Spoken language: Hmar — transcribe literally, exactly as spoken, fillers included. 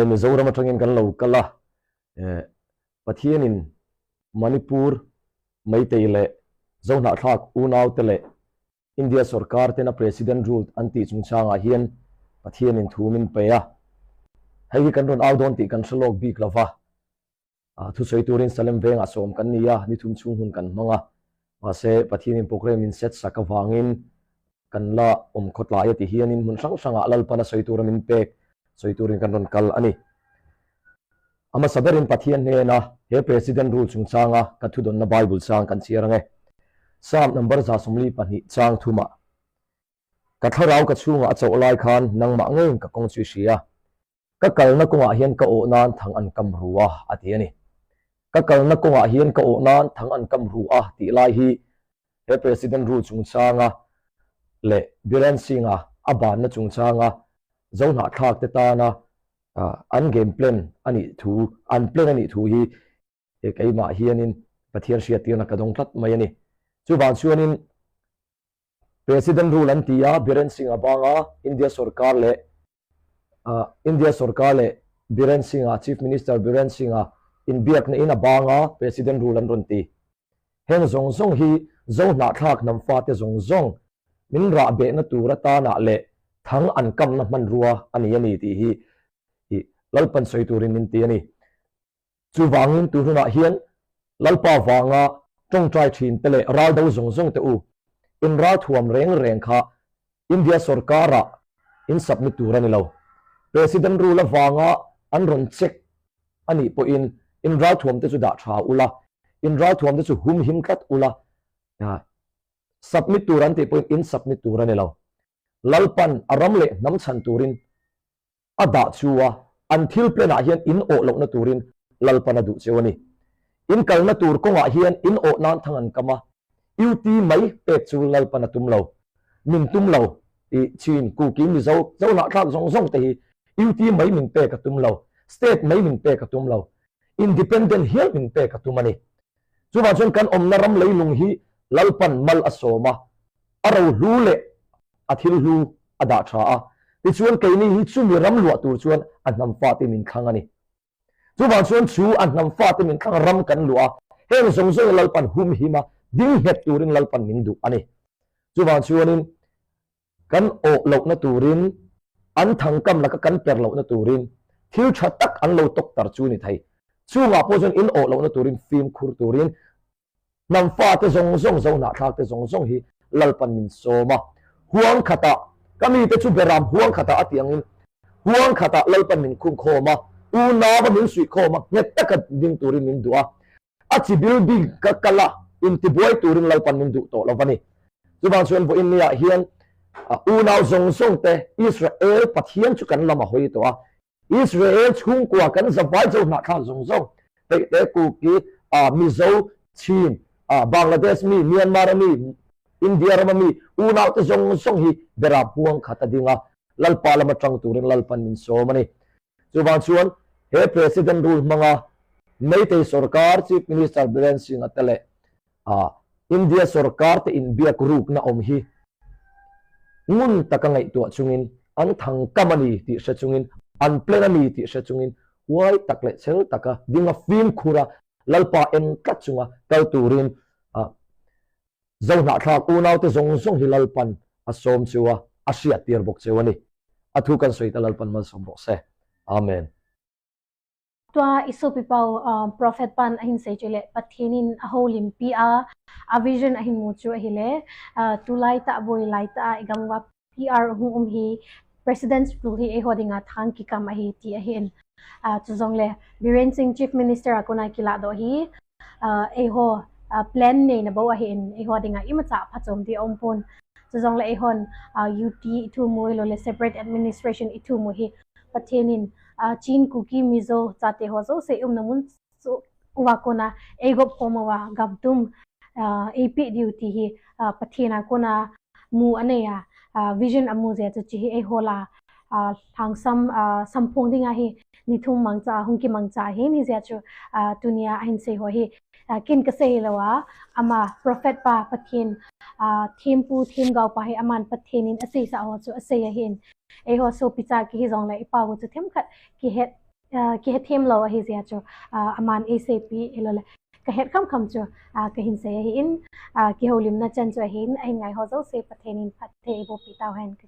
Mizoram aṭangin kan lo kal a, eh, Pathianin Manipur Meitei le Zo hnahthlak unaute le India sorkar tena President rule an tih chungchanga hian Pathianin thu min pe a. Hei hi kan rawn au dawn tih kan hre lawk bik lo va. A, thusawi turin Salem Venga sawm kan ni a, ni thum chhung hun kan hmang a. Mahse, Pathianin program in set sak avangin kan la awm khawtlai a ti hianin hmun hrang hrangah Lalpan a sawi tura min pek, sawi turin kan rawn kal a ni. A hmasa berin Pathian hnena, he President rule chungchanga ka thudawnna Bible chang kan chhiar ang e. Psalm number za sawmli pahnih chang thumah, "Ka thlarau ka chhungah a chauh lai khan nangmah ngeiin ka kawng chu i hria. Ka kalna kawngah hian ka awh nan thang an kam ru a," a ti a ni. "Ka kalna kawngah hian ka awh nan thang an kam ru a," tih lai hi he President rule chungchanga le Biren Singha a banna chungchanga Zo hnahthlak te tana, a, an game plan a nih thu, an plan a nih thu hi, e, keimah hianin Pathian hriattirna ka dawng tlat mai a ni. Chuvang chuanin President rule an ti a, Biren Singha banga India sorkar le, a, India sorkar le Biren Singha, Chief Minister Biren Singha inbiakna in a banga President rule an rawn ti. Heng zawng zawng hi Zo hnahthlak hnam fate zawng zawng min rah behna tur atana le thang an kamna hmanrua a ni a ni tih hi, hi Lalpan sawi turin min ti a ni. Chuvangin tu hunah hian Lalpa vanga ṭawngṭai ṭhin te leh ral do zawng zawng te u, in ralthuam reng reng kha India sorkara in submit tur a ni lo. President rule avanga an rawn check a nih pawhin in ralthuam te chu dah ṭha ula, in ralthuam te chu humhim tlat ula, a, submit tur an tih pawhin in submit tur a ni lo. Lalpan a ram leh hnam chhan turin a dah chu a, an thil planah hian in awh lohna turin Lalpan a duh cheu a ni. In kalna tur kawngah hian in awh nan thang an kam a, duty mai pek chu Lalpan a tum lo, min tum lo. I Chin, Kuki, Mizo, Zo hnahthlak zawng zawng te hi duty mai min pek a tum lo, state mai min pek a tum lo, independent hial min pek a tum a ni. Chuvang chuan kan awmna ram leilung hi Lalpan mal a sawm a, a ro hlu leh a thil hlu a dah ṭha a. Tichuan keini hi chumi ram luah tur chuan a hnam fate min thlang a ni. Chuvang chuan chu a hnam fate min thlang ram kan luah a, heng zawng zawng Lalpan humhim a, ding nghet turin Lalpan min duh a ni. Chuvang chuanin kan awh lohna turin, an thangkam laka kan per lohna turin, thil ṭha tak an lo tawk tar chu ni thei. Chungah pawh chuan in awh lohna turin, fimkhur turin, hnam fate zawng zawng, Zo hnahthlak te zawng zawng hi Lalpan min sawm a. Huang khata, ka mite chu beram huang khata a ti angin, huang khata Lalpan min khum khawm a, unau a min suih khawm a, nghet taka ding turin min duh a. A chi bil bik ka kal a, intibuai turin Lalpan min duh tawh lo va ni. Chuvang chuan vawiin niah hian, a, unau zawng zawng te Israel Pathian chu kan lam a hawi tawh a. Israel chhungkua kan zavai Zo hnahthlak zawng zawng, Meitei, Kuki, a, Mizo, Chin, a, Bangladesh mi, Myanmar a mi, India rama mi, unau te zawng zawng hi beram huang khata ding a, Lalpa lam aṭang turin Lalpan min sawm a ni. Chuvang chuan he President rule hmanga Meitei sorkar, Chief Minister Biren Singha te leh, a, India sorkar te inbiak rukna awm hi ngun taka ngaihtuah chungin, an thangkam a ni tih hre chungin, an plan a ni tih hre chungin, huai tak leh chhel taka dinga fimkhur a, Lalpa en tlat chunga kal turin, a, Zo hnahthlak unaute zawng zawng hi Lalpan a sawm cheu a, a hriattir bawk cheu a ni. A thu kan sawi ta, Lalpan malsawm rawh se. Amen. Tua i sopi pau, ah, Prophet pan a hin sei chu le, Pathienin a holimpi a, a vision a hin mu chu a hi le, ah, tulai ta, buai lai ta, i gam va P R hung um hi, President's Rule hi ei ho dinga thang kikam a hi ti a hin. Ah, chu zawng le, Biren Singh Chief Minister a kona kila do hi, ah, ei ho, ah, plan nei na bo a hin, ei ho dinga i ma cha pha chom ti um pun. Chu zawng le ei hon, ah, U T i thu mu i lo le separate administration i thu mu hi, Pathienin, ah, Chin, Kuki, Mizo, chate ho zo se um na mun chu uwa kona, ei gop khom uwa, gam tum, ah, ei pi diu ti hi, ah, Pathiena kona mu a nei a, ah, vision a mu zia chu chi hi ei ho la, ah, thangsam, ah, samphung dinga hi ni thum mangcha, hung ki mangcha hi ni zia chu, ah, tunia a hin sei ho hi, ah, kin ka sei lo a, ama prophet pa Pathien, ah, thempu, themgau pa hi aman Pathienin a sei sa ho chu a sei a hin. Ei ho sopi cha ki hi zawng le i pau chu themkhat ki het Kihe thiem lo ahi zia chu aman ei seipi hi lo le, ka het kham kham chu ka hin sei ahi in, kiholimna chan chu ahi in, a hin ngai ho zosie Pathienin phatthei ei bawppi tau hen.